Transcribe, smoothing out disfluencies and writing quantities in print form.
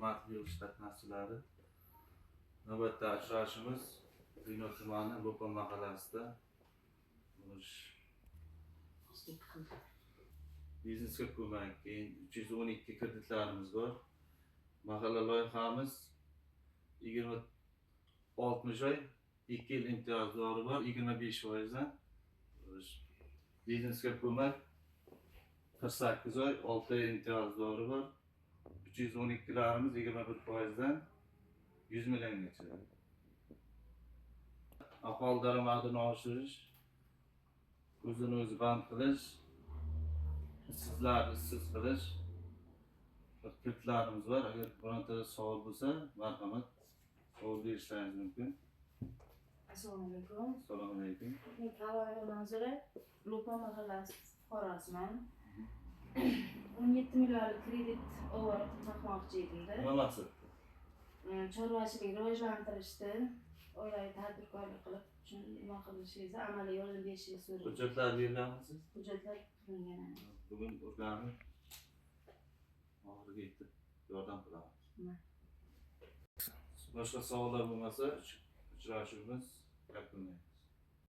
Hurmatli yig'ilish qatnashchilari, navbatda uchrashuvimiz Vino tumani Lo'pon mahallasida. Biznesga ko'mak, keyin 312 kreditlarimiz bor. Mahalla loyihamiz 20 60 oy, 2 yil imtiyozdori bor, 25%dan. Biznesga ko'mak 48 oy, 6 oy imtiyozdori bor. 312larimiz 21%dan 100 milliongacha. Aholi daromadini oshirish, o'zini o'zi band qilish, ishsizlarni ishsiz qilish bir kreditlarimiz bor. Agar bironta savol bo'lsa, marhamat, savol berishlaringiz mumkin. Assalomu alaykum. Assalomu alaykum. Men Kalonova Manzura, Lo'pon mahallasi fuqarosiman. 17 millionlik kredit olib taqmoqchi edimda. Nima maqsadda? Chorvachilik rivojlantirishda, oilaviy tadbirkorlik qilib uchun nima qilishingizni, amaliy yordam berishingizni so'rayman. Hujjatlar berilganmisiz? Hujjatlar qilingan. Bugun o'rganib, oxiriga yetib yordam qilamiz. Boshqa savollar bo'lmasa, uchrashuvimiz yakunlanadi.